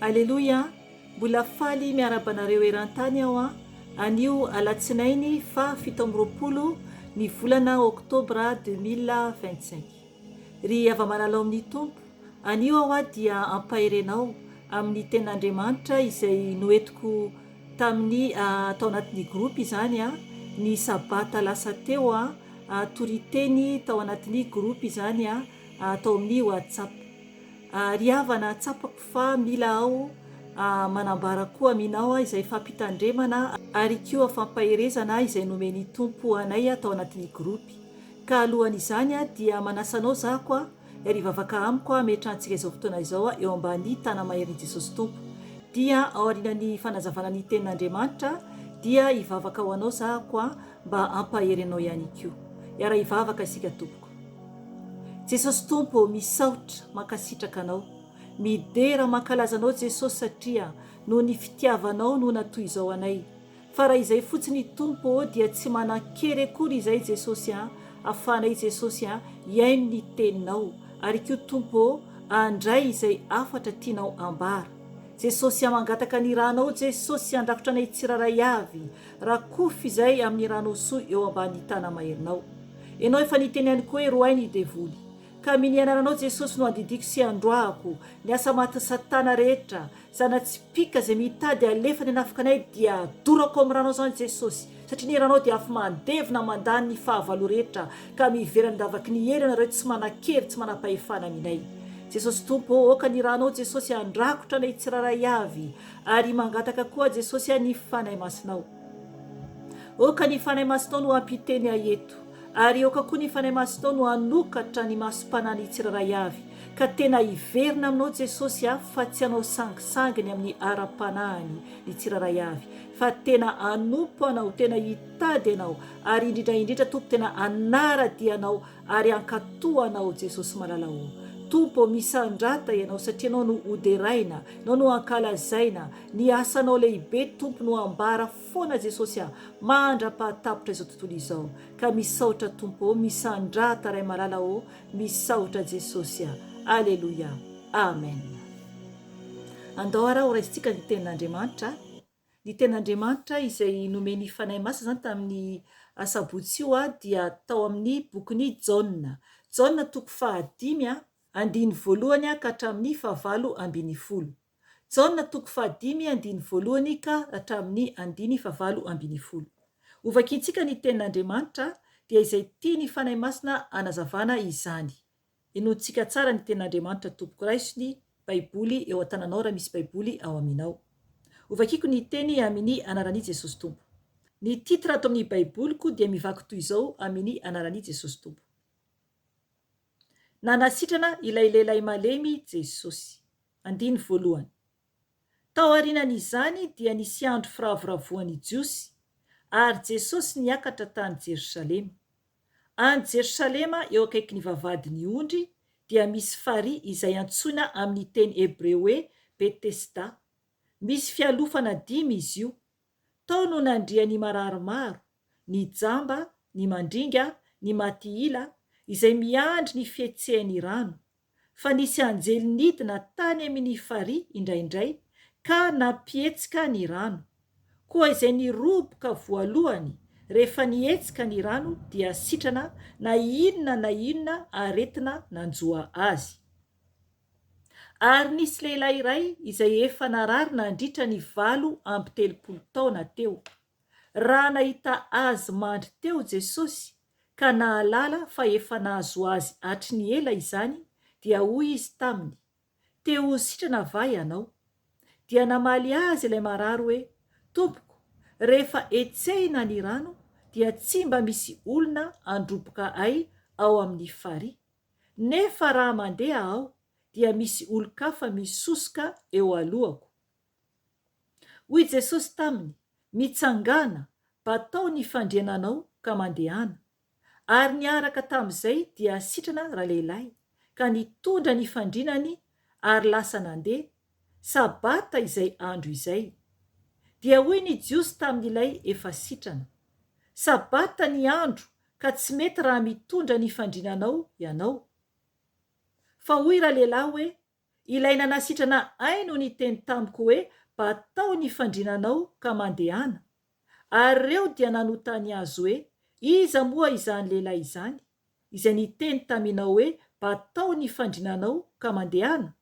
Aleloia! Mbola faly miarahaba anareo eran-tany aho an! Anio alatsinainy faha 27 ny volana oktobra 2025. Ry hava-malala ao amin'ny Tompo, anio aho dia ampaherenao amin'ny tenin'Andriamanitra izay noentiko tamin'ny tao anatin'ny groupe izany ny sabata lasa teo toriteny tao anatin'ny groupe izany tao amin'ny WhatsApp. Ry havana, tsapako fa mila aho manambara koa aminao izay fampitandremana ary koa fampaherezana izay nomen'ny Tompo anay tao anatin'ny groupe. Ka alohan'izany dia manasa anao zahako ary hivavaka amiko hametrantsika izao fotoana izao eo ambany tana-maherin'i Jesosy Tompo. Dia aorian'ny fanazavana ny tenin'Andriamanitra dia hivavaka ho anao zahako mba hampahery anao ihany koa. Hiara-hivavaka isika tompoko. Jesosy Tompo ô, misaotra, mankasitraka Anao. Midera, mankalaza Anao Jesosy satria noho ny fitiavanao no natoy izao anay. Fa raha izay fotsiny Tompo ô dia tsy manan-kery akory izay Jesosy a, afahanay Jesosy a, hihaino ny teninao, ary koa Tompo ô, handray izay hafatra tianao ambara. Jesosy a, mangataka ny ranao Jesosy handrakotra anay tsirairay avy, rakofy izay amin'ny ranao soa eo ambany tana-maherinao. Enao efa niteny ihany koa hoe roahy ny devoly. Ka mini anaranao Jesosy no andidiako sy androahako ny asa matin'i satana rehetra, zana-tsipìka izay mitady alefany hanafika anay dia dorako amin'ny ranao izany Jesosy, satria ny ranao dia afo mandevona mandany ny fahavalo rehetra ka miverina an-davaky ny hery ianareo tsy manan-kery tsy manam-pahefana aminay. Jesosy Tompo ô, aoka ny ranao Jesosy handrakotra anay tsirairay avy ary mangataka koa Jesosy a ny Fanahy Masinao. Aoka ny Fanahy Masinao no hampiteny ahy eto, ary aoka koa ny Fanahy Masinao no hanokatra ny masom-panahin'ny tsirairay avy, ka tena hiverina aminao Jesosy a, fa tsy hanao sangisanginy amin'ny ara-panahiny ny tsirairay avy, fa tena hanompo Anao, tena hitady Anao, ary indrindra indrindra Tompo tena hanara-dia Anao ary hankatò Anao Jesosy malala o. Tompo ô, misandrata Ianao satria Ianao no hoderaina, Ianao no hankalazaina, Ny asanao lehibe Tompo no ambara foana Jesosy a mandra-pahatapitra izao tontolo izao ka misaotra Tompo ô misandrata Ray malala ô misaotra Jesosy a Aleloia Amen Andao ara ho raisintsika ny tenin'Andriamanitra ny tenin'Andriamanitra izay nomen'ny Fanahy Masina izany tamin'ny asabotsy io a dia tao amin'ny bokin'i Jaona Jaona toko fahadimy a andininy voalohany ka hatramin'ny fahavalo ambinifolo Jaona toko fahadimy andiny voalohany ka hatramin'ny andiny fahavalo ambinifolo. Hovakintsika ny Tenin'Andriamanitra, dia izay tian'ny Fanahy Masina hanazavana izany. Henointsika tsara ny Tenin'Andriamanitra tompoko raiso ny Baiboly eo an-tananao raha misy Baiboly ao aminao. Hovakiko ny teny aminy anaran'i Jesosy Tompo. Ny titre ato amin'ny Baiboliko dia mivaky toy izao aminy anaran'i Jesosy Tompo. Nanasitrana ilay lehilahy malemy Jesosy. Andininy voalohany. Tao aorianan'izany dia nisy andro firavoravoan'ny Jiosy, ary Jesosy niakatra tany Jerosalema. Any Jerosalema eo akaikin'ny vavahadin'ny ondry dia misy farihy izay antsoina amin'ny teny hebreo hoe Betesda. Misy fialofana dimy izy io. Tao no nandrian'ny marary maro, ny jamba, ny mandringa, ny maty ila, izay miandry ny fihetsehan'ny rano. Fa nisy anjely nidina tany amin' ny farihy indraindray ka nampihetsika ny rano. Koa izay niroboka voalohany rehefa nihetsika ny rano dia sitrana na inona na inona aretina nanjoa azy. Ary nisy lehilahy iray izay efa narary nandritra ny 38 taona teo. Raha nahita azy mandry teo Jesosy ka nahalala fa efa nahazo azy hatry ny ela izany, dia hoy izy taminy, Te ho sitrana va ianao? Dia namaly azy ilay marary hoe, Tompoko, rehefa hetsehina ny rano, dia tsy mba misy olona handroboka ahy ao amin'ny farihy. Nefa raha mandeha aho, dia misy olon-kafa misosoka eo alohako. Hoy Jesosy taminy, Mitsangàna, batao ny fandriananao ka mandehana. Ary niaraka tamin'izay dia sitrana ralehilahy, ka nitondra ny fandrinany ary lasa nandeha, Sabata izay andro izay. Dia hoy ny Jiosy tamin'ilay efa sitrana, Sabata ny andro ka tsy mety raha mitondra ny fandrinanao ianao. Fa hoy ralehilahy hoe, Ilay nanasitrana ahy no niteny tamiko hoe, Batao ny fandrinanao ka mandehana. Ary ireo dia nanotany azy hoe, Iza moa izany lehilahy izany, izay niteny taminao hoe, Batao ny fandrinanao ka mandehana?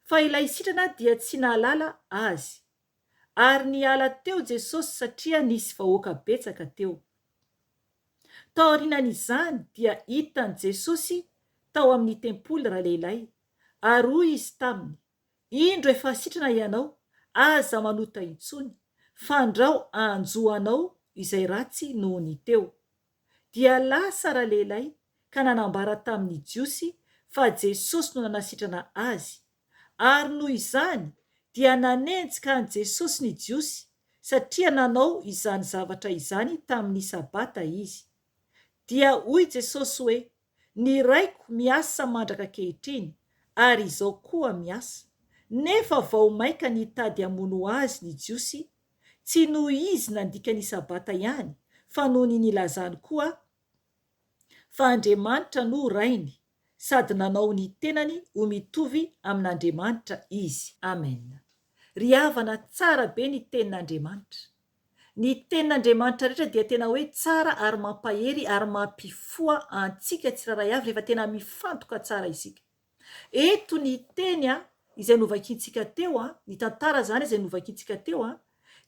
Fa ilay sitrana dia tsy nahalala azy. Ary niala teo Jesosy satria nisy vahoaka betsaka teo. Taorianan'izany dia hitan'i Jesosy tao amin'ny tempoly ralehilahy, ary hoy Izy taminy, Indro efa sitrana ianao, aza manota intsony, fandrao hanjo anao izay ratsy noho ny teo. Dia lasa ralehilahy ka nanambara tamin'ny Jiosy fa Jesosy no nanasitrana azy, Ary noho izany dia nanenjika an'i Jesosy ny Jiosy, satria nanao izany zavatra izany tamin'ny Sabata Izy. Dia hoy Jesosy hoe, Ny Raiko miasa mandraka ankehitriny, ary Izaho koa miasa. Nefa vao mainka nitady hamono Azy ny Jiosy, tsy noho Izy nandika ny Sabata ihany, fa noho ny nilazany koa fa Andriamanitra no Rainy, sady nanao ny tenany ho mitovy amin'Andriamanitra izy. Amen. Ry havana tsara be ny tenin'Andriamanitra. Ny tenin'Andriamanitra rehetra dia tena hoe tsara ary mampahery ary mampifoha antsika tsirairay avy rehefa tena mifantoka tsara isika. Eto ny teny a izay novakintsika teo a, ny tantara izany izay novakintsika teo a,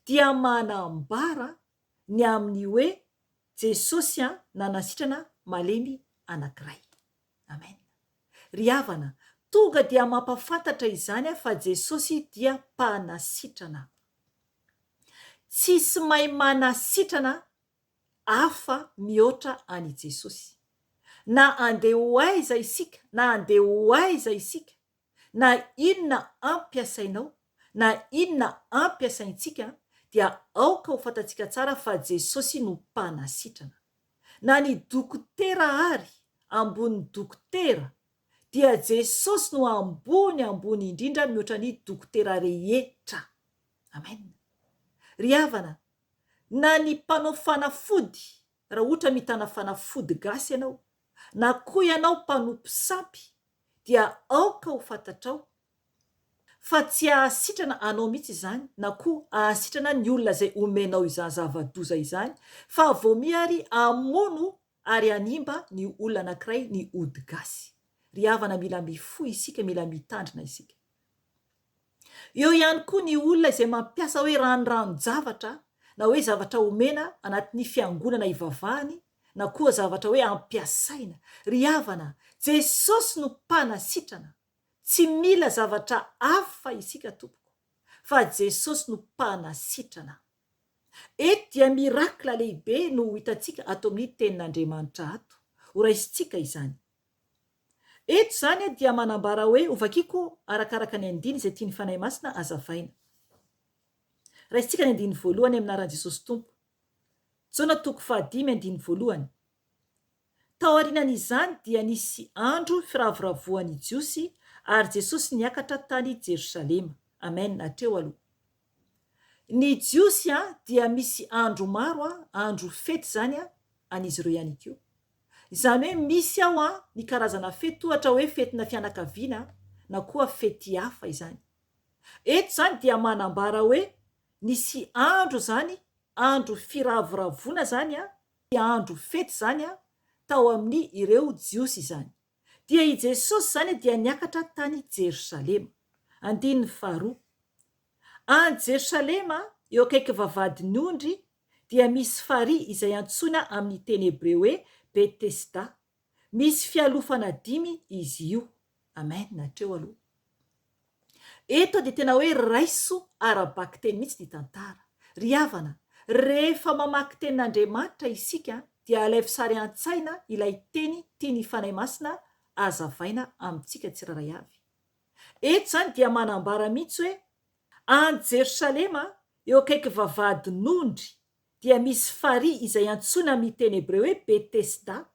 dia manambara ny amin'ny hoe Jesosy a nanasitrana malemy anankiray. Amen. Ry havana, tonga dia mampafantatra izany fa Jesosy dia mpanasitrana. Tsisy mahay manasitrana hafa mihoatra an'i Jesosy. Na andeha ho aiza isika, na andeha ho aiza isika, Na inona ampiasainao, na inona ampiasaintsika dia aoka ho fantatsika tsara fa Jesosy no mpanasitrana. Na ny dokotera ary ambonin'ny dokotera dia Jesosy no ambony ambony indrindra mihoatra ny dokotera rehetra. Amen. Ry havana, na ny mpanao fanafody, raha ohatra mitana fanafody gasy ianao, na koa ianao mpanompo sampy dia aoka ho fantatrao fa tsy hahasitrana anao mihitsy izany na koa hahasitrana ny olona izay omenao izany zava-doza izany fa vao miha ary hamono ary hanimba ny olona anankiray ny ody gasy. Ry havana mila mifoha isika, mila mitandrina isika. Eo ihany koa ny olona izay mampiasa hoe ranoranon-javatra na hoe zavatra omena anatin'ny fiangonana ivavahany na koa zavatra hoe ampiasaina. Ry havana, Jesosy no mpanasitrana. Tsy mila zavatra hafa isika tompoko, fa Jesosy no mpanasitrana. Eto dia miracle lehibe no ho hitantsika ato amin'ny tenin'Andriamanitra ato. Horaisintsika izany. Eto izany dia manambara hoe, hovakiko arakaraka ny andiny izay tian'ny Fanahy Masina hazavaina. Raisintsika ny andininy voalohany amin'ny anaran'i Jesosy Tompo. Jaona toko fahadimy andininy voalohany. Taorianan'izany dia nisy andro firavoravoan'ny Jiosy ary Jesosy niakatra tany Jerosalema. Amen, hatreo aloha. Ny Jiosy dia misy andro maro, andro fety izany an'izy ireo ihany koa. Izany hoe misy ao an ny karazana fety ohatra hoe fetina fianakaviana na koa fety hafa izany. Eto izany dia manambara hoe nisy andro izany, andro firavoravoana izany an, andro fety izany an, tao amin'ny ireo Jiosy izany. Dia i Jesosy izany dia niakatra tany Jerosalema. Andininy faharoa. Any Jerosalema, eo akaiky vavahadin'ny ondry, dia misy farihy izay antsoina amin'ny teny hebreo hoe Betesda. Misy fialofana dimy izy io. Amen, hatreo aloha. Eto dia tena hoe raiso ara-bakiteny mihitsy ny tantara. Ry havana, rehefa mamaky tenin'Andriamanitra isika dia alaivo sary an-tsaina ilay teny tian'ny Fanahy Masina hazavaina amintsika tsirairay avy. Eto izany dia manambara mihitsy hoe any Jerosalema Eo akaiky vavahadin'ondry dia misy farihy izay antsoina amin'ny teny hebreo hoe Betesda.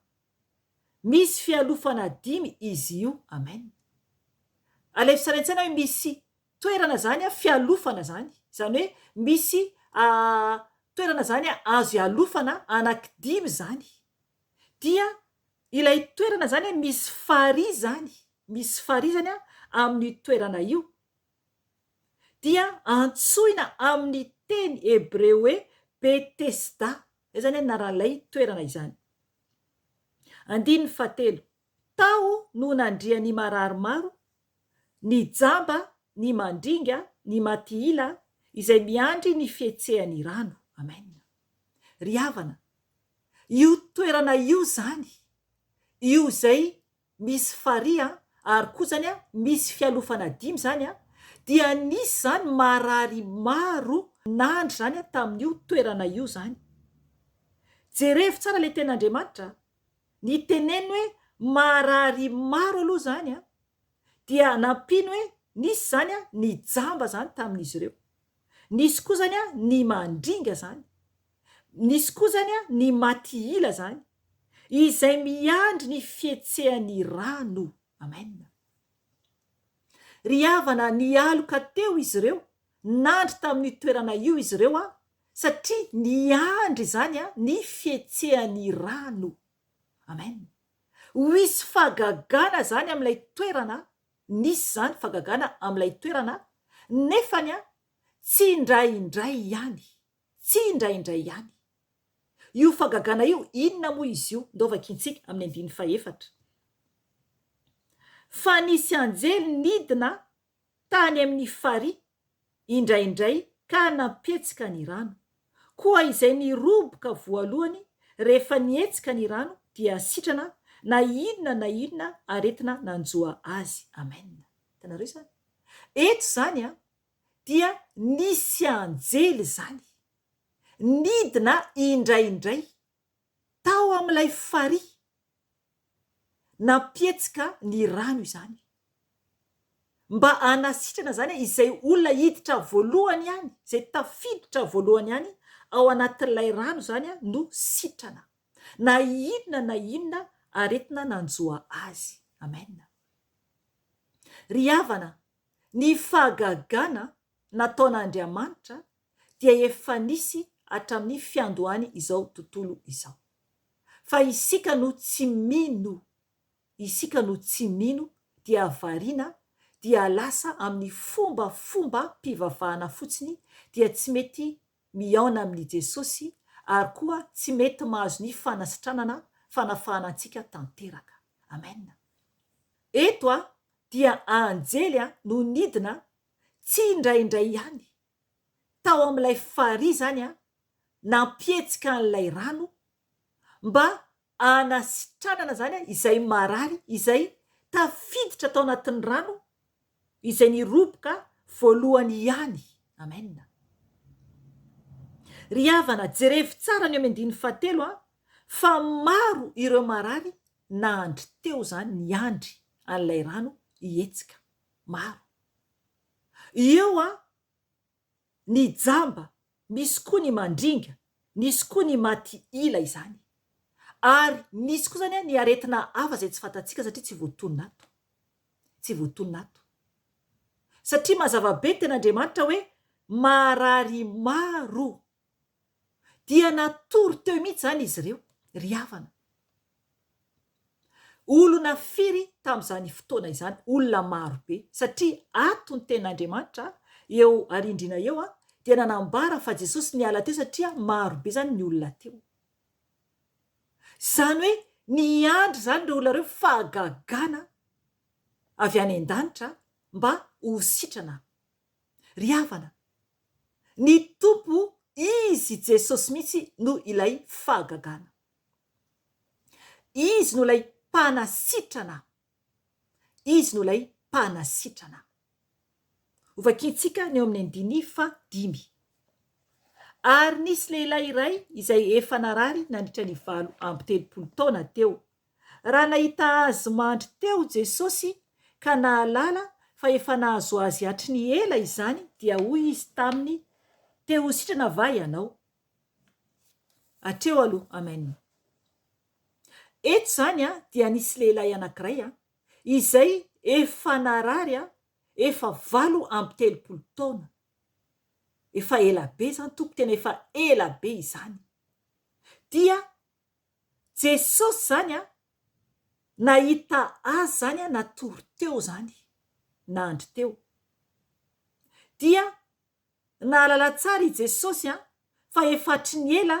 Misy fialofana dimy izy io. Amen. Alaivo sary an-tsaina hoe misy toerana izany fialofana izany. Izany hoe misy toerana izany azo ialofana anankidimy izany. Dia ilay toerana izany misy farihy izany. Misy farihy izany. amin'io toerana io dia antsoina amin'ny teny hebreo hoe Betesda. Izay izany anaran'ilay toerana izany. Andininy fahatelo, Tao no nandrian'ny marary maro, ny jamba, ny mandringa, ny maty ila, izay miandry ny fihetsehan'ny rano. Amen. Ry havana, io toerana io izany, io izay misy farihy an, ary koa izany an, misy fialofana dimy izany an, dia nisy izany marary maro nandry izany an tamin'io toerana io izany. Jerevo tsara ilay tenin'Andriamanitra an. Ny teneno hoe marary maro aloha izany an, dia nampiany hoe nisy izany an ny jamba izany tamin'izy ireo. Nisy koa izany an ny mandringa izany. Nisy koa izany an ny maty ila izany. Izay miandry ny fihetsehan'ny rano. Amen. Ry havana, nialoka teo izy ireo, nandry tamin'io toerana io izy ireo an, satria niandry izany ny fihetsehan'ny rano. Amen. Ho hisy fahagagana izany amin'ilay toerana, nisy izany fahagagana amin'ilay toerana, nefany tsy indraindray ihany, tsy indraindray ihany. Io fahagagana io, inona moa izy io? Ndao vakintsika amin'ny andininy fahefatra. Fa nisy anjely nidina tany amin'ny farihy indraindray ka nampihetsika ny rano. Koa izay niroboka voalohany rehefa nihetsika ny rano dia sitrana na inona na inona aretina nanjoa azy. Amen. Hitanareo izany? Eto izany an, dia nisy anjely izany nidina indraindray tao amin'ilay farihy Nampihetsika ny rano izany. Mba hanasitrana izany izay olona hiditra voalohany ihany, izay tafiditra voalohany ihany ao anatin'ilay rano izany no sitrana. Na inona na inona aretina nanjoa azy. Amen. Ry havana, ny fahagagana nataon'Andriamanitra dia efa nisy hatramin'ny fiandohany izao tontolo izao. Fa isika no tsy mino, isika no tsy mino dia variana dia lasa amin'ny fombafombam-pivavahana fotsiny dia tsy mety mihaona amin'i Jesosy ary koa tsy mety mahazo ny fanasitranana fanafahana antsika tanteraka. Amen. Eto dia anjely no nidina tsy indraindray ihany tao amin'ilay farihy izany an, nampihetsika an'ilay rano mba hanasitranana izany an, izay marary izay tafiditra tao anatin'ny rano izay niroboka voalohany ihany. Amen. Ry havana, jerevo tsara ny eo amin'ny andininy fahatelo an, fa maro ireo marary nandry teo izany, niandry an'ilay rano hihetsika. Maro. Eo an, ny jamba, misy koa ny mandringa, nisy koa ny maty ila izany. Ary nisy koa izany ny aretina hafa izay tsy fantatsika satria tsy voatonona ato. Tsy voatonona ato. Satria mazava be ny tenin'Andriamanitra hoe marary maro. Dia natory teo mihitsy izany izy ireo, ry havana. Olona firy tamin'izany fotoana izany? Olona maro be. Satria ato ny tenin'Andriamanitra, eo arindrina eo, dia nanambara fa Jesosy niala teo satria maro be izany ny olona teo. Izany hoe niandry izany ireo olona ireo fahagagana avy any an-danitra mba ho sitrana. Ry havana, ny Tompo Izy Jesosy mihitsy no ilay fahagagana. Izy no ilay mpanasitrana. Izy no ilay mpanasitrana. Hovakintsika ny eo amin'ny andininy fahadimy. Ary nisy lehilahy iray izay efa narary nandritra ny 38 taona teo. Raha nahita azy mandry teo Jesosy ka nahalala fa efa nahazo azy hatry ny ela izany dia hoy Izy taminy, Te ho sitrana va ianao? Hatreo aloha. Amen. Eto izany dia nisy lehilahy anankiray izay efa narary efa 38 taona. Efa ela be izany tompoko, tena efa ela be izany. Dia Jesosy izany nahita azy izany natory teo izany. nandry teo. Dia nahalala tsara i Jesosy fa efa hatry ny ela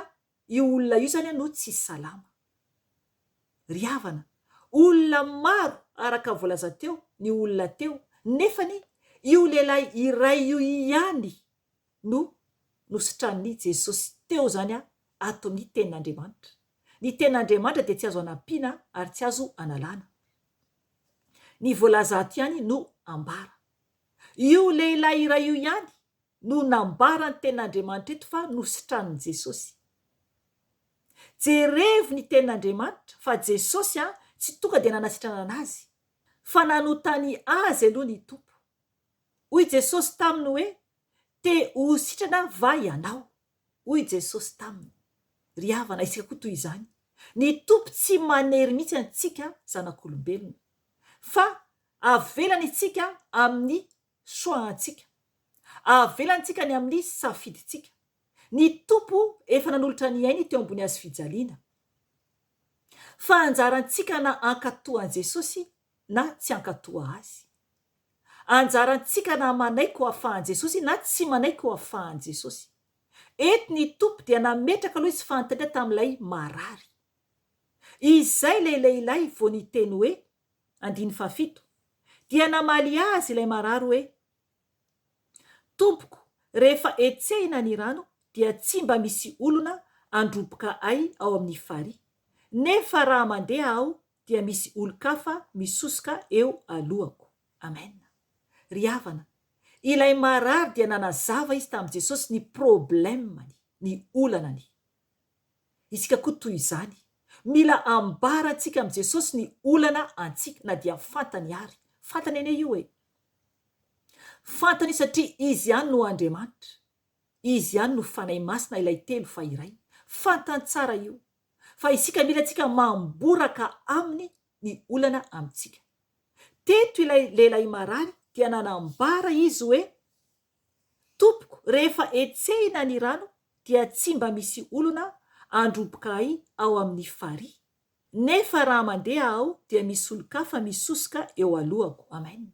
io olona io izany no tsy salama. Ry havana, olona maro araka ny voalaza teo ny olona teo, nefany io lehilahy iray io ihany no nositranin'i Jesosy teo izany ato amin'ny Tenin'Andriamanitra. Ny Tenin'Andriamanitra dia tsy azo anampiana ary tsy azo analana. Ny voalaza ato ihany no ambara. Io lehilahy iray io ihany no nambaran'ny Tenin'Andriamanitra eto fa nositranin'i Jesosy. Jerevo ny Tenin'Andriamanitra fa Jesosy tsy tonga dia nanasitrana anazy fa nanotany azy aloha ny Tompo. Hoy Jesosy taminy hoe, Te ho sitrana va ianao? Hoy Jesosy taminy. Ry havana, isika koa toy izany. Ny Tompo tsy manery mihitsy antsika zanak'olombelona. Fa avelany isika amin'ny choix antsika. Avelany antsika ny amin'ny safidintsika. Ny Tompo efa nanolotra ny ainy teo ambony hazo fijaliana. Fa anjarantsika na hankatò an'i Jesosy na tsy hankatò Azy. Anjarantsika na manaiky ho afahan'i Jesosy na tsy manaiky ho afahan'i Jesosy. Eto ny Tompo dia nametraka aloha izy fanontaniana tamin'ilay marary. Izay ilay lehilahy vao niteny hoe, andininy fahafito, dia namaly azy ilay marary hoe, Tompoko, rehefa hetsehina ny rano dia tsy mba misy olona handroboka ahy ao amin'ny farihy, nefa raha mandeha aho dia misy olon-kafa misosoka eo alohako. Amen. Ry havana, ilay marary dia nanazava izy tamin'i Jesosy ny problème-ny, ny olanany. Isika koa toy izany. Mila ambarantsika amin'i Jesosy ny olana antsika, na dia fantany ary. Fantany anie io e. Fantany io satria Izy ihany no Andriamanitra. Izy ihany no Fanahy Masina ilay telo fa iray. Fantany tsara io. Fa isika mila antsika mamboraka aminy ny olana amintsika. Teto ilay lehilahy marary dia nanambara izy hoe, Tompoko, rehefa hetsehina ny rano dia tsy mba misy olona handroboka ahy ao amin'ny farihy. Nefa raha mandeha aho dia misy olon-kafa misosoka eo alohako. Amen.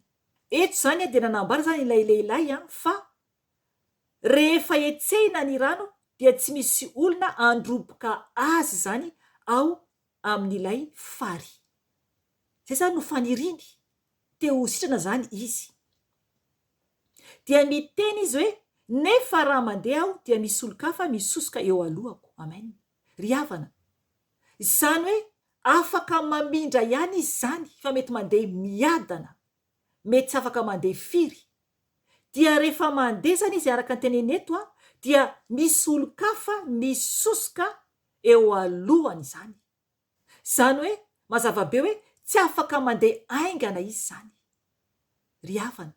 Eto izany dia nanambara izany ilay lehilahy fa Rehefa hetsehina ny rano dia tsy misy olona handroboka azy izany ao amin'ilay farihy. Izay izany no faniriany, te ho sitrana izany izy. Dia miteny izy hoe, nefa raha mandeha aho dia misy olon-kafa misosoka eo alohako. Amen. Ry havana, izany hoe afaka mamindra ihany izy izany fa mety mandeha miadana, mety tsy afaka mandeha firy, Dia rehefa mandeha zany izy araka ny teneniny eto a, dia misy olon-kafa misosoka eo alohany izany. Izany hoe mazava be hoe tsy afaka mandeha haingana izy izany. Ry havana,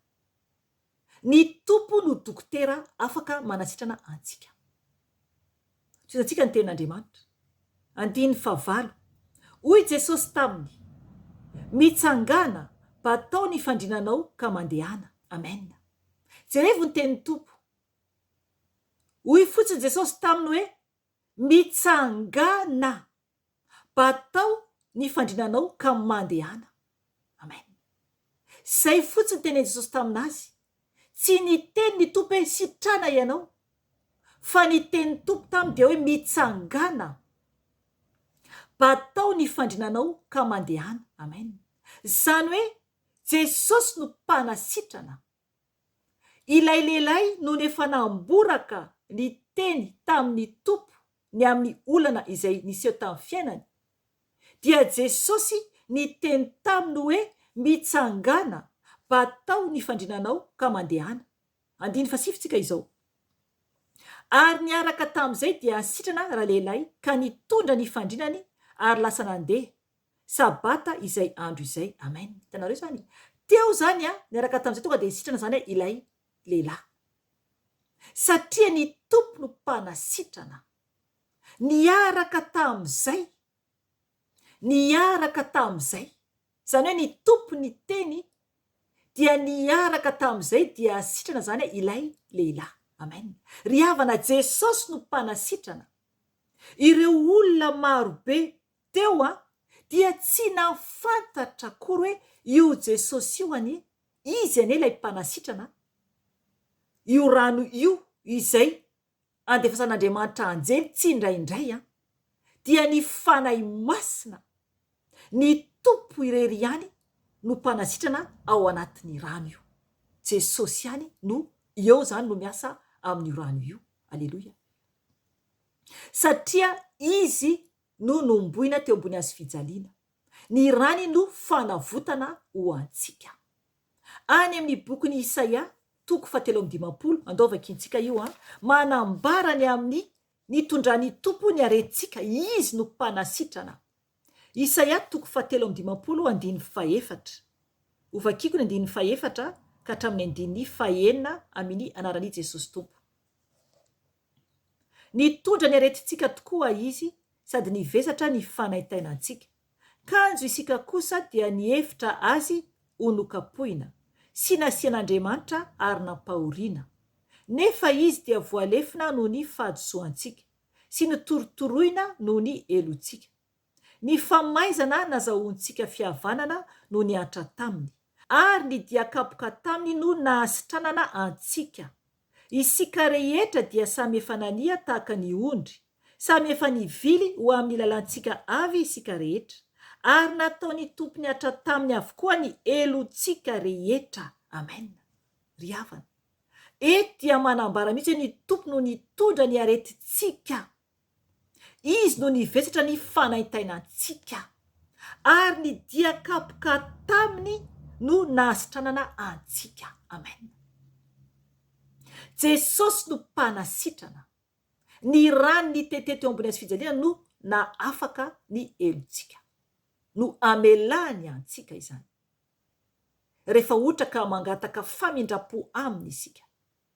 ny Tompo no dokotera afaka manasitrana antsika. Tohizantsika ny tenin'Andriamanitra. Andininy fahavalo. Hoy Jesosy taminy, Mitsangàna, batao ny fandrinanao ka mandehana. Amen. Jerevo ny tenin'ny Tompo. Hoy fotsiny Jesosy taminy hoe, Mitsangàna, batao ny fandrinanao ka mandehana. Amen. Izay fotsiny tenenin'i Jesosy tamin'azy. Tsy niteny ny Tompo hoe sitrana ianao. Fa ny tenin'ny Tompo taminy dia hoe mitsangàna. Batao ny fandrinanao ka mandehana. Amen. Izany hoe Jesosy no mpanasitrana. Ilay lehilahy nony efa namboraka ny teny tamin'ny Tompo ny amin'ny olana izay niseho tamin'ny fiainany, dia Jesosy niteny taminy hoe mitsangàna, batao ny fandrinanao ka mandehana. Andininy fahasivy tsika izao. Ary niaraka tamin'izay dia sitrana ralehilahy ka nitondra ny fandrinany ary lasa nandeha, Sabata izay andro izay. Amen. Hitanareo izany? Teo izany an, niaraka tamin'izay tonga dia sitrana izany ilay lehilahy. Satria ny Tompo no mpanasitrana. Niaraka tamin'izay, niaraka tamin'izay, izany hoe ny Tompo niteny dia niaraka tamin'izay dia sitrana izany ilay lehilahy. Amen. Ry havana, Jesosy no mpanasitrana. Ireo olona marobe teo dia tsy nahafantatra akory hoe io Jesosy io anie. Izy anie ilay mpanasitrana, io rano io izay andefasan'Andriamanitra anjely tsindraindray an, dia ny Fanahy Masina, ny Tompo irery ihany no mpanasitrana ao anatin'ny rano io. Jesosy ihany no eo izany no miasa amin'io rano io. Aleloia. Satria Izy no nohomboina teo ambony hazofijaliana. Ny rany no fanavotana ho antsika. Any amin'ny bokin'i Isaia, toko fahatelo amby dimampolo, andao vakintsika io an, manambara ny amin'ny nitondran'ny Tompo ny aretintsika, Izy no mpanasitrana. Isaia toko fahatelo amby dimampolo andininy fahefatra. Hovakiko ny andininy fahefatra ka hatramin'ny andininy fahenina amin'ny anaran'i Jesosy Tompo. Nitondra ny aretintsika tokoa Izy sady nivesatra ny fanaintainantsika. Kanjo isika kosa dia nihevitra Azy ho nokapohina, sy nasian'Andriamanitra ary nampahoriana. Nefa Izy dia voalefona noho ny fahadisoantsika, sy notorotoroina noho ny helotsika. Ny famaizana nazahoantsika fihavanana no niantra taminy, ary ny dia kapoka taminy no nahasitranana antsika. Isika rehetra dia samy efa nania tahaka ny ondry, samy efa nivily ho amin'ny lalantsika avy isika rehetra, ary nataon'ny Tompo nihatra taminy avokoa ny helotsika rehetra. Amen. Ry havana, eto dia manambara mihitsy hoe ny Tompo no nitondra ny aretintsika. Izy no nivesatra ny fanaintainantsika, ary ny dia kapoka taminy no nahasitranana antsika. Amen. Jesosy no mpanasitrana. Ny rany nitete teo ambony hazofijaliana no nahafaka ny helotsika. No amelany antsika izany. Rehefa ohatra ka mangataka famindram-po aminy isika.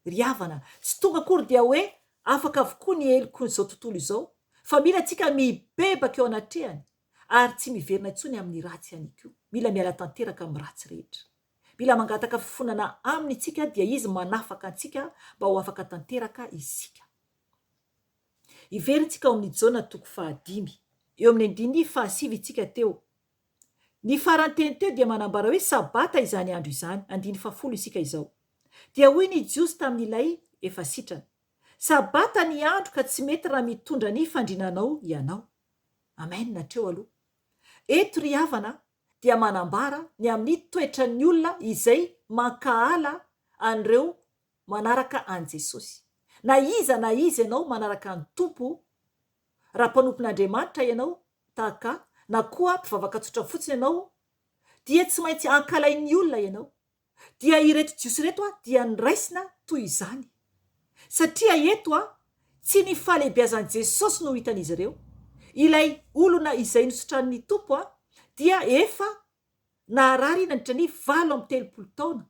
Ry havana, tsy tonga akory dia hoe afaka avokoa ny helokin'izao tontolo izao, fa mila antsika mibebaka eo anatrehany ary tsy miverina intsony amin'ny ratsy ihany koa. Mila miala tanteraka amin'ny ratsy rehetra. Mila mangataka fifonana aminy isika dia izy manafaka antsika mba ho afaka tanteraka isika. Hiverintsika ao amin'ny Jaona toko fahadimy. Eo amin'ny andininy fahasivy isika teo. Ny farany teny teo dia manambara hoe Sabata izany andro izany, andininy fahafolo isika izao. Dia hoy ny Jiosy tamin'ilay efa sitrana, Sabata ny andro ka tsy mety raha mitondra ny fandrinanao ianao. Amen hatreo aloha. Eto ry havana dia manambara ny amin'ny toetran'ny olona izay mankahala an'ireo manaraka an'i Jesosy. Na iza na iza ianao manaraka ny Tompo, raha mpanompon'Andriamanitra ianao tahaka ahy, na koa mpivavaka tsotra fotsiny ianao, dia tsy maintsy ankalain'ny olona ianao. Dia ireto Jiosy ireto dia noraisina toy izany. Satria eto tsy ny fahalehibiazan'i Jesosy no hitan'izy ireo. Ilay olona izay nositranin'ny Tompo dia efa naharary nandritra ny 38 taona.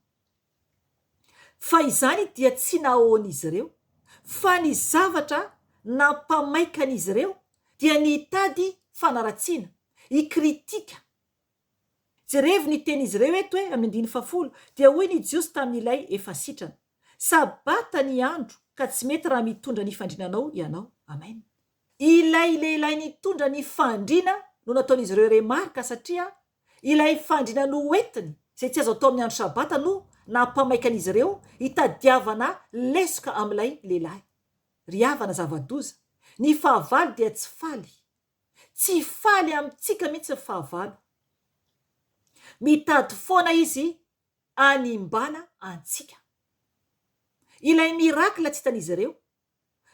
Fa izany dia tsy nahoan'izy ireo. Fa ny zavatra nampamaika an'izy ireo dia ny hitady fanaratsiana, hikritika. Jerevo ny tenin'izy ireo eto e, amin'ny andininy fahafolo, dia hoy ny Jiosy tamin'ilay efa sitrana, Sabata ny andro, ka tsy mety raha mitondra ny fandrinanao ianao. Amen. Ilay lehilahy nitondra ny fandriana no nataon'izy ireo remarque satria ilay fandriana noentiny, izay tsy azo atao amin'ny andro sabata no nampamaika an'izy ireo hitadiavana lesoka amin'ilay lehilahy. Ry havana, zava-doza. Ny fahavalo dia tsy faly. Tsy faly amintsika mihitsy ny fahavalo. Mitady foana izy hanimbana antsika. Ilay miracle tsy hitan'izy ireo.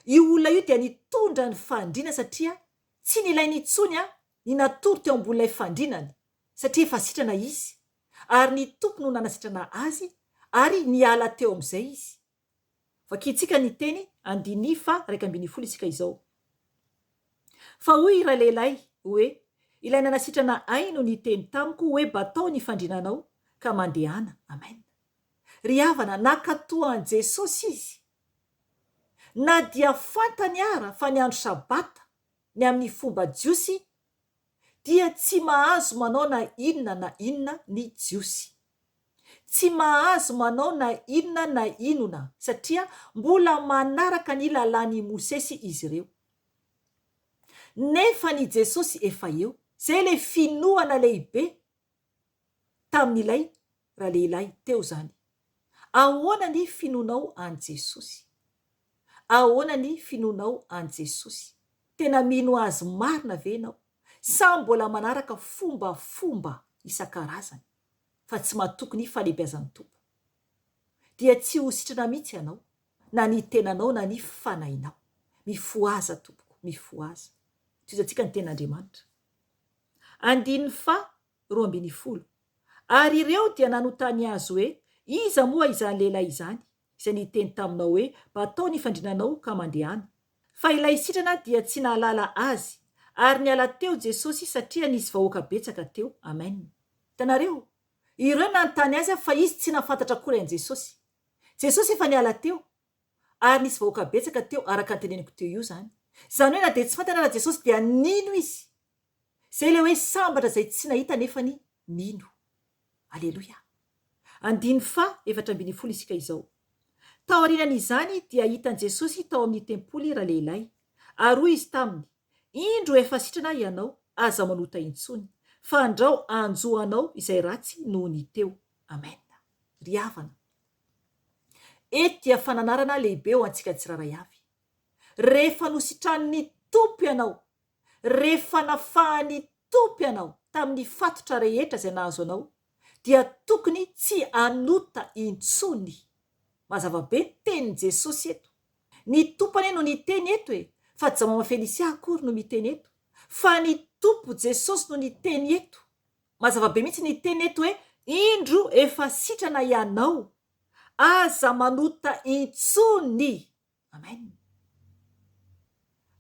Io olona io dia nitondra ny fandriana satria tsy nilainy intsony ny natory teo ambonin'ilay fandrinany satria efa sitrana izy ary ny Tompo no nanasitrana azy ary niala teo amin'izay izy. Vakintsika ny teny andininy faha 11 isika izao. Fa hoy ralehilahy hoe, Ilay nanasitrana ahy no niteny tamiko hoe batao ny fandrinanao ka mandehana. Amen. Ry havana, nankatoa an'i Jesosy izy. Na dia fantany ara fa ny andro sabata, ny amin'ny fomba jiosy, dia tsy mahazo manao na inona na inona ny Jiosy. Tsy mahazo manao na inona na inona satria mbola manaraka ny lalàn'i Mosesy izy ireo. Nefa ny Jesosy efa eo. Izay ilay finoana lehibe tamin'ilay. ralehilahy teo izany. Ahoana ny finoanao an'i Jesosy? Ahoana ny finoanao an'i Jesosy? Tena mino Azy marina ve ianao? Sa mbola manaraka fombafomba isan-karazany fa tsy matoky ny fahalehibiazan'ny Tompo? Dia tsy ho sitrana mihitsy ianao, na ny tenanao na ny fanahinao. Mifohaza tompoko, mifohaza. Tohizantsika ny tenin'Andriamanitra. Andininy faha 12. Ary ireo dia nanontany azy hoe, Iza moa izany lehilahy izany, izay niteny taminao hoe, Batao ny fandrinanao ka mandehana? Fa ilay sitrana dia tsy nahalala azy, ary niala teo Jesosy satria nisy vahoaka betsaka teo. Amen. Hitanareo? Ireo nanontany azy fa izy tsy nahafantatra akory an'i Jesosy. Jesosy efa niala teo, ary nisy vahoaka betsaka teo araka ny teneniko teo io izany. Izany hoe na dia tsy fantany ara Jesosy dia nino izy. Izay ilay hoe sambatra izay tsy nahita nefany mino. Aleloia. Andininy faha 14 isika izao. Taorianan'izany dia hitan'i Jesosy tao amin'ny tempoly ralehilahy, ary hoy Izy taminy, Indro efa sitrana ianao, aza manota intsony, fa andrao hanjo anao izay ratsy noho ny teo. Amen. Ry havana, eto dia fananarana lehibe ho antsika tsirairay avy. Rehefa nositranin'ny Tompo ianao, Rehefa nafahan'ny Tompo ianao tamin'ny fatotra rehetra izay nahazo anao, dia tokony tsy hanota intsony. Mazava be ny tenin'i Jesosy eto. Ny Tompo anie no niteny eto e, fa tsy Mama Felicia akory no miteny eto, fa ny Tompo Jesosy no niteny eto. Mazava be mihitsy ny teny eto hoe, indro efa sitrana ianao, aza manota intsony. Amen.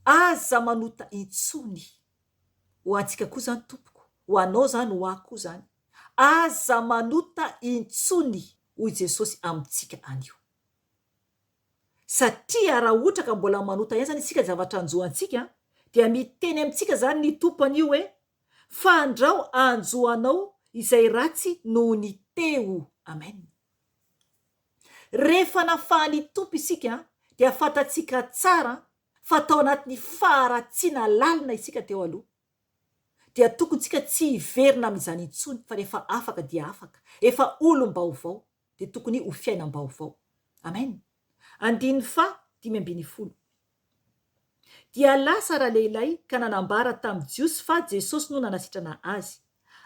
Aza manota intsony. Ho antsika koa izany tompoko, ho anao izany, ho ahy koa izany. Aza manota intsony hoy Jesosy amintsika anio. Satria raha ohatra ka mbola manota ihany izany isika zavatra hanjo antsika dia miteny amintsika izany ny Tompo anio hoe fa andrao hanjo anao izay ratsy noho ny teo. Amen. Rehefa nafahan'ny Tompo isika dia fantatsika tsara fa tao anatin'ny faharatsiana lalina isika teo aloha. Dia tokony tsika tsy hiverina amin'izany intsony fa rehefa afaka dia afaka, efa olom-baovao dia tokony ho fiainam-baovao. Amen. Andininy faha 15. Dia lasa ralehilahy ka nanambara tamin'ny Jiosy fa Jesosy no nanasitrana azy.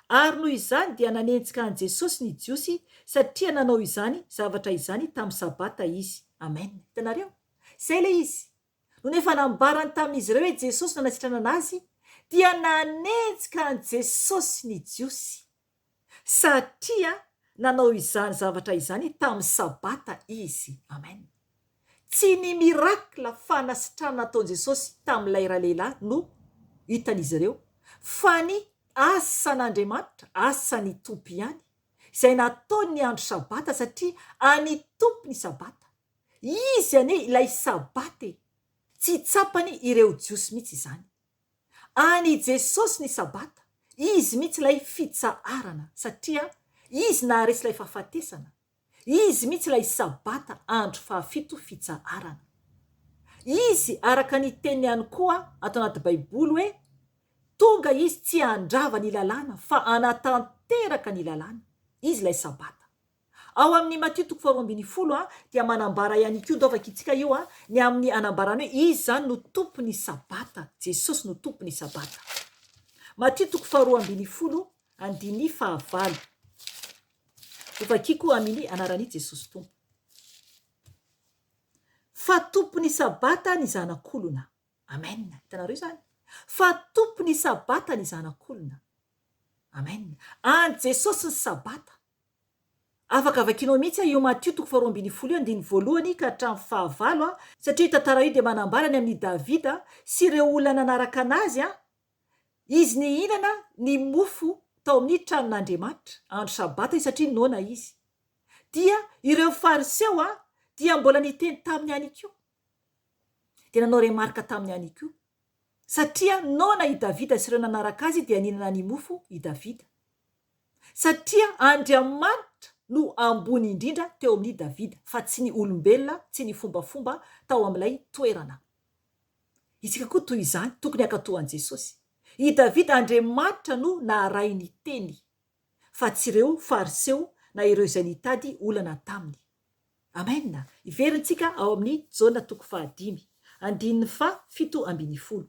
Ary noho izany dia nanenjika an'i Jesosy ny Jiosy satria nanao izany zavatra izany tamin'ny Sabata izy. Amen. Hitanareo? Izay ilay izy. Nony efa nambarany tamin'izy ireo hoe Jesosy no nanasitrana azy, dia nanenjika an'i Jesosy ny Jiosy. Satria nanao izany zavatra izany tamin'ny Sabata izy. Amen. Tsy ny miracle fanasitranana nataon'i Jesosy tamin'ilay ralehilahy no hitan'izy ireo, fa ny asan'Andriamanitra, asan'ny Tompo ihany, izay nataony ny andro Sabata satria an'ny Tompo ny Sabata. Izy anie ilay Sabata e! Tsy tsapany ireo Jiosy mihitsy izany. An' i Jesosy ny Sabata, Izy mihitsy ilay fitsaharana, satria Izy naharesy ilay fahafatesana, Izy mihitsy ilay Sabata andro fahafito fitsaharana. Izy, araka ny teniny ihany koa ato anaty Baiboly hoe, tonga Izy tsy handrava ny lalàna fa hanatanteraka ny lalàna. Izy ilay Sabata. Ao amin'ny Matio toko faharoa ambinifolo dia manambara ihany koa, ndao vakintsika io, ny amin'ny anambarany hoe Izy izany no Tompon'ny Sabata, Jesosy no Tompon'ny Sabata. Matio toko faharoa ambinifolo andininy fahavalo. Hovakiko amin'ny anaran'i Jesosy Tompo. Fa Tompon'ny Sabata ny Zanak'olona. Amen. Hitanareo izany? Fa Tompon'ny Sabata ny Zanak'olona. Amen. An'i Jesosy ny Sabata. Afaka vakianao mihitsy io Matio toko faharoa ambinifolo io andininy voalohany ka hatramin'ny fahavalo satria io tantara io dia manambara ny amin'i Davida sy ireo olona nanaraka anazy izy nihinana ny mofo tao amin'ny tranon'Andriamanitra andro sabata izy satria noana izy dia ireo fariseo dia mbola niteny taminy ihany koa dia nanao remarque taminy ihany koa satria noana i Davida sy ireo nanaraka azy dia nihinana ny mofo i Davida Satria Andriamanitra no ambony indrindra teo amin'i Davida, fa tsy ny olombelona, tsy ny fombafomba tao amin'ilay toerana. Isika koa toy izany, tokony hankatò an'i Jesosy. I Davida, Andriamanitra no naharay ny teny, fa tsy ireo Fariseo na ireo izay nitady olana taminy. Amen! Hiverintsika ao amin'ny Jaona toko fahadimy, andininy faha 17.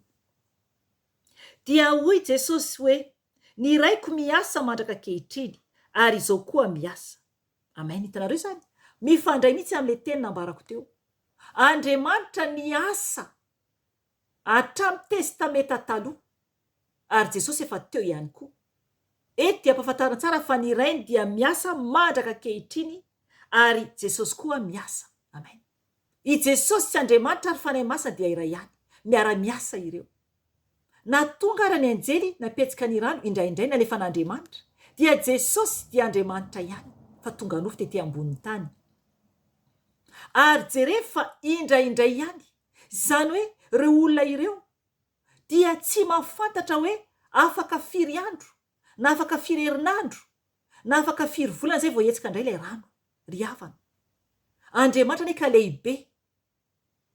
Dia hoy Jesosy hoe, Ny Raiko miasa mandraka ankehitriny, ary izao koa miasa. Amen! Hitanareo izany? Mifandray mihitsy amin'ilay teny nambarako teo. Andriamanitra niasa hatramin'ny Testamenta Taloha, ary Jesosy efa teo ihany koa. Eto dia ampahafantarina tsara fa ny Rainy dia miasa mandraka ankehitriny ary Jesosy koa miasa. Amen. I Jesosy sy Andriamanitra ary Fanahy Masina dia iray ihany. Miara-miasa ireo. Na tonga ara ny anjely nampihetsika ny rano indraindray nalefan'Andriamanitra, dia Jesosy dia Andriamanitra ihany fa tonga nofo tety ambonin'ny tany. Ary jerevo fa indraindray ihany, izany hoe ireo olona ireo dia tsy mahafantatra hoe afaka firy andro, na afaka firy herinandro, na afaka firy volana izay vao hihetsika indray ilay rano. Ry havana, Andriamanitra anie ka lehibe.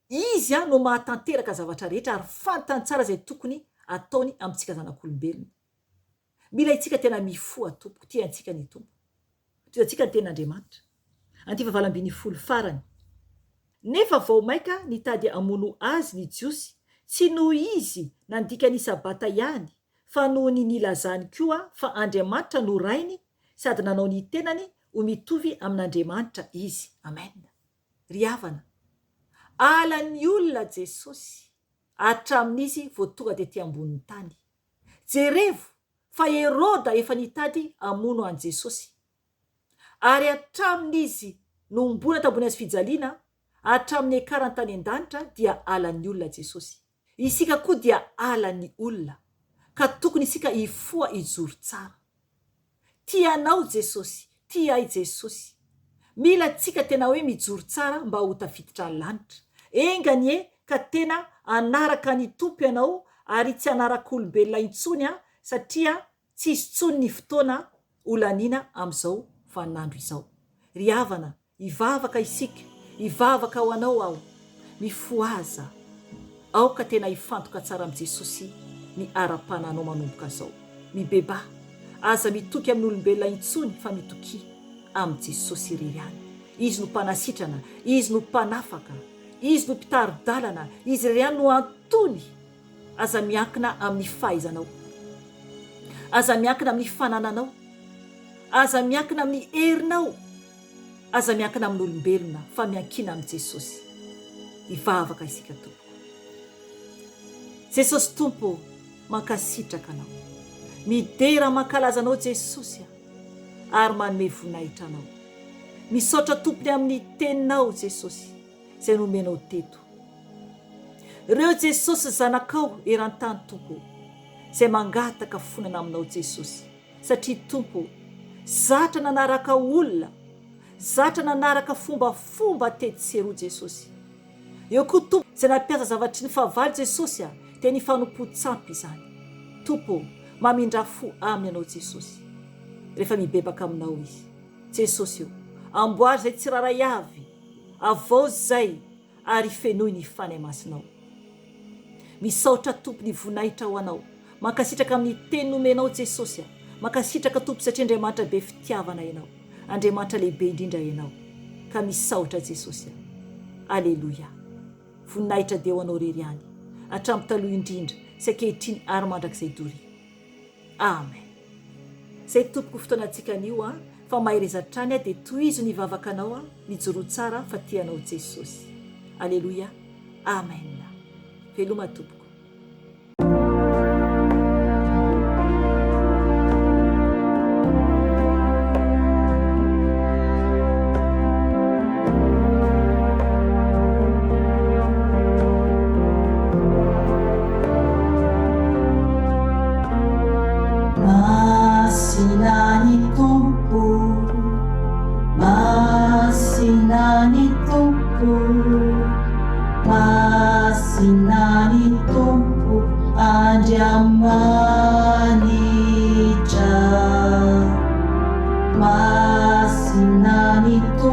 Izy no mahatanteraka zavatra rehetra ary fantany tsara izay tokony ataony amintsika zanak'olombelona. Mila itsika tena mifoha tompoko, tia antsika ny Tompo. Tohizantsika ny tenin'Andriamanitra. Andiva 18 farany. Nefa vao mainka nitady hamono azy ny Jiosy, tsy noho izy nandika ny Sabata ihany, fa noho ny nilazany koa fa Andriamanitra no Rainy sady nanao ny tenany ho mitovy amin'Andriamanitra izy. Amen. Ry havana, halan'ny olona Jesosy hatramin'izy vao tonga tety ambonin'ny tany. Jerevo fa Heroda efa nitady hamono an'i Jesosy. Ary hatramin'izy nohomboana tambony hazofijaliana, hatramin'ny niakarany tany an-danitra dia halan'ny olona Jesosy. Isika koa dia halan'ny olona, ka tokony isika hifoha hijoro tsara. Tia anao Jesosy, tia ahy Jesosy. Mila tsika tena hoe mijoro tsara mba ho tafiditra any lanitra. Enga anie ka tena hanaraka ny Tompo ianao ary tsy hanaraka olombelona intsony an satria tsisy tsony ny fotoana ho laniana amizao vaninandro izao. Ry havana Hivavaka isika, hivavaka ho anao aho. Mifohaza. Aoka tena hifantoka tsara amin'i Jesosy ny ara-panahinao manomboka izao. Mibebaha. Aza mitoky amin'olombelona intsony fa mitokia amin'i Jesosy irery ihany. Izy no mpanasitrana, Izy no mpanafaka, Izy no mpitari-dalana, Izy irery ihany no antony. Aza miankina amin'ny fahaizanao. Aza miankina amin'ny fanananao. Aza miankina amin'ny herinao. Aza miankina amin'olombelona fa miankina amin'i Jesosy. Hivavaka isika tompoko. Jesosy Tompo ô, mankasitraka Anao. Midera mankalaza Anao Jesosy a, ary manome voninahitra Anao. Misaotra Tompony amin'ny teninao Jesosy izay nomenao teto. Reo Jesosy zanakao eran-tany Tompo ô, izay mangataka fonana aminao Jesosy. Satria Tompo ô, zatra nanaraka olona, zatra nanaraka fombafomba tetsy sy eroa Jesosy. Eo koa Tompo izay nampiasa zavatry ny fahavalo Jesosy a, dia ny fanompoan-tsampy izany. Tompo ô, mamindrà fo aminy Ianao Jesosy, rehefa mibebaka Aminao izy. Jesosy ô, amboary izay tsirairay avy, avaozy izay ary fenoy ny Fanahy Masinao. Misaotra Tompo ny voninahitra ho Anao. Mankasitraka amin'ny teny nomenao Jesosy a. Mankasitraka Tompo satria Andriamanitra be fitiavana Ianao. Andriamanitra lehibe indrindra Ianao. Ka misaotra Jesosy a. Aleloia. Voninahitra dia ho Anao rery ihany. Hatramin'ny taloha indrindra sy ankehitriny ary mandrakizay doria. Amen. Zay tompoko fotoanantsika anio a, fa mahereza hatrany a dia tohizo ny vavakanao a, mijoroa tsara fa tia anao Jesosy. Aleloia. Amen. Veloma tompoko. Masina ny Tompo, Masina ny Tompo, Masina ny Tompo Andriamanitra. Masina ny Tompo.